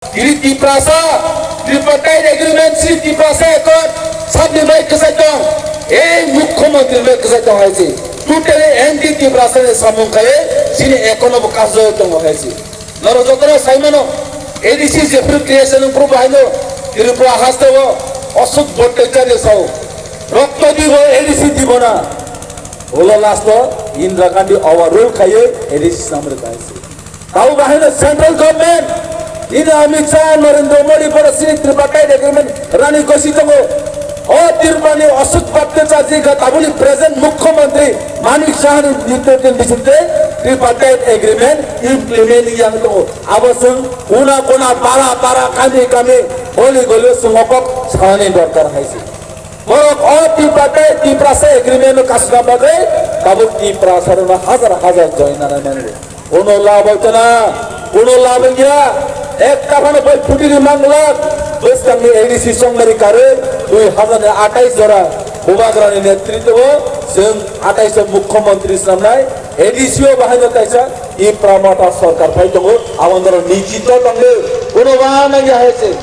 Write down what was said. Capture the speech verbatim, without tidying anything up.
Tiri Tiprasa, Tripartite Agreement, Tiri Tiprasa Accord, sabni bai kwchai tong, ei Mukhyamantri bai kwchai tong hai se. Totally anti Tiprasa ni samung khai, chini accord no bo kasjagwi tongo hai se. Norok jotono sai mano, A D C jephru creation wng phuru bahai no, Tripura haste o Ashok Bhattacharya sao, rokto dibo, A D C dibo na. Ulo last o Indira Gandhi overrule khaiwi A D C samung khai se. Tabo bahai no central government, ini Amit Shah, Narendra Modi, boro sini Tripartite Agreement rani gosi tongo. O Tripura ni Ashok Bhattacharya kha tabuni present Mukhyamantri Manik Saha ni netrite bisingtwi Tripartite Agreement implement yang tongo. Abo chwng kuna kuna, para para, kami kami, goli goli o chwng o kok sanani dorkar hai se. Borok o Tiprasa, Tiprasa agreement no kasna bagwi tabuk Tiprasa rokno hajar hajar join nana nango. Kuno lab bai tana, kuno lab wngya. Ekta phano bai phuti ni mangla. Bwskangni A D C chongmani karwi dui hazar ni atais jora Bubagrani netritwo chwng atais o Mukhyamantri swnamnai A D C o bahai no kaisa Tipra Motha sorkar phai tongo. Aboni doro niji to tongo. Kuno ba nangya hai se.